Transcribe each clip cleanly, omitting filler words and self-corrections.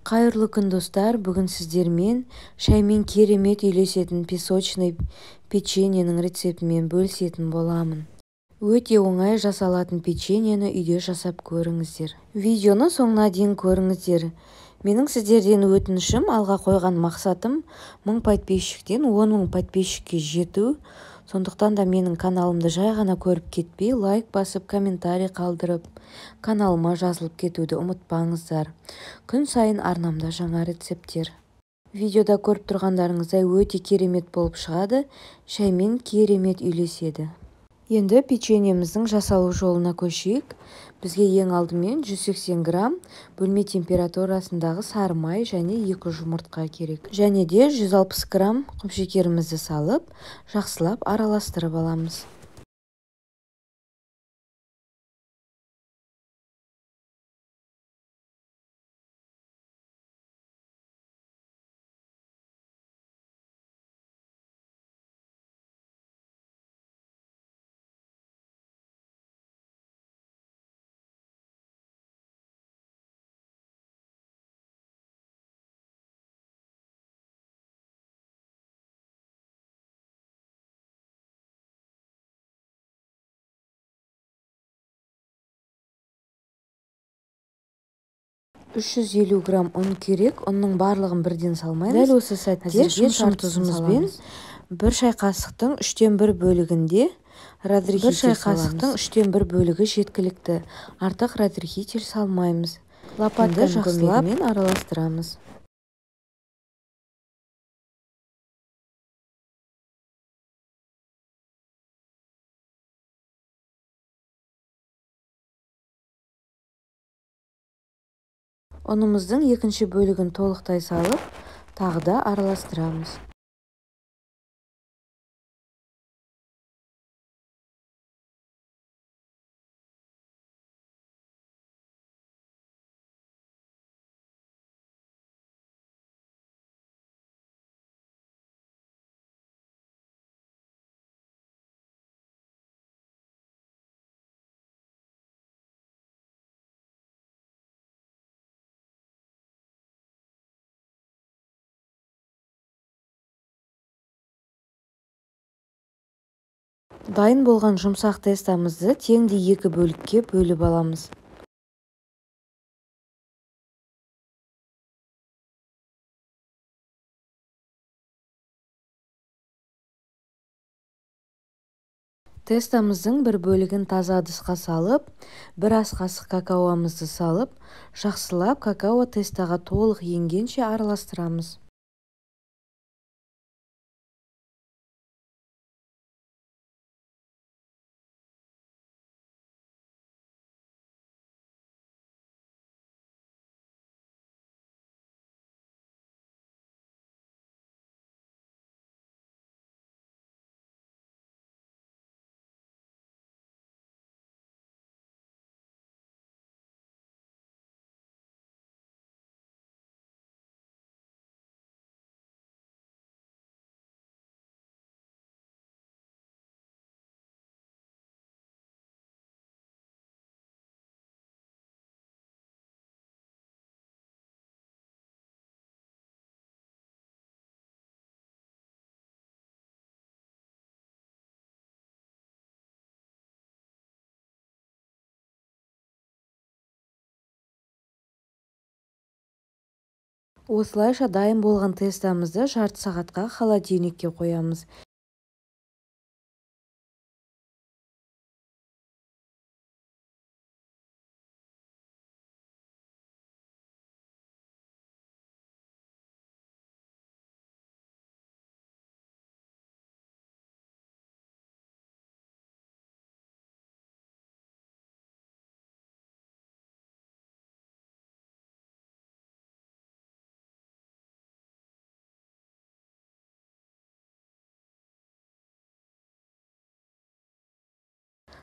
Қайырлы күн, достар! Бүгін сіздермен шаймен керемет үйлесетін песочный печеньенің рецептімен бөлісетін боламын. Өте оңай жасалатын печеньені үйде жасап көріңіздер. Видеоны соңына дейін көріңіздер. Менің сіздерден өтінішім, алға қойған мақсатым 1000 подписчиктен 10 000 подписчикке жету. Сондықтан да менің каналымды жай ғана көріп кетпей, лайк басып, комментарий қалдырып, каналыма жазылып кетуді ұмытпаңыздар. Күн сайын арнамда жаңа рецепттер. Видеода көріп тұрғандарыңыздай, өте керемет болып шығады, шаймен керемет үйлеседі. Енді печеньеміздің жасалу жолына көшейік. Бізге ең алдымен 180 грамм бөлме температурасындағы сары май және 2 жұмыртқа керек. Және де 160 грамм құмшекерімізді салып, жақсылап араластырып аламыз. 350 грамм ұн керек. Ұнның барлығын бірден салмаймыз. Дәл осы сәтте Әзірге шымшым жартысын тұзымызбен саламыз. 1 шай қасықтың үштен бір бөлігінде 1 разрыхитель шай саламыз. қасықтың үштен бір бөлігі жеткілікті. Артық разрыхитель салмаймыз. Енді Лопатканың жақсылап көмегімен араластырамыз. Ұнымыздың екінші бөлігін толықтай салып, тағы да араластырамыз. Дайын болған жұмсақ тестамызды теңдей екі бөлікке бөліп аламыз. Тестамыздың бір бөлігін таза ыдысқа салып, бір ас қасық какаомызды салып, жақсылап какао тестаға толық енгенше араластырамыз. Осылайша дайын болған тестамызды жарты сағатқа холодильникке қоямыз.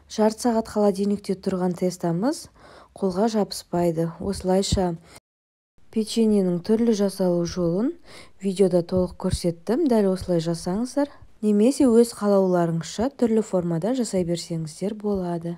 Жарты сағат холодильникте тұрған тестамыз қолға жабыспайды. Осылайша печеньенің түрлі жасалу жолын видеода толық көрсеттім. Дәл осылай жасаңыздар, немесе өз қалауларыңызша түрлі формада жасай берсеңіздер болады.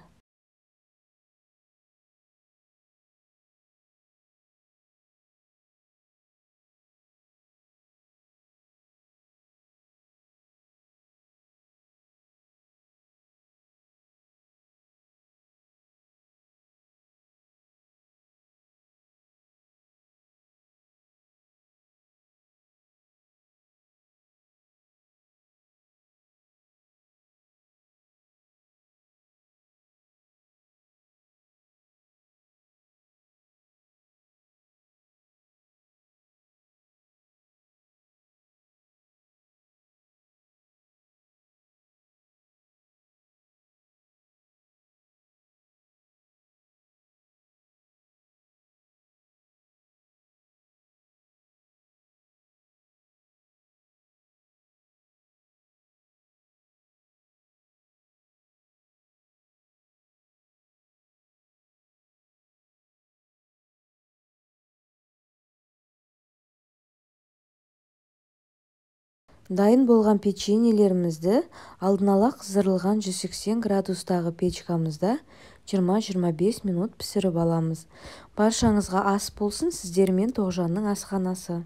Дайын болған печеньелерімізді алдын ала қыздырылған 180 градустағы печкамызда 20-25 минут пісіріп аламыз. Баршаңызға ас болсын! Сіздермен Тоғжанның асханасы.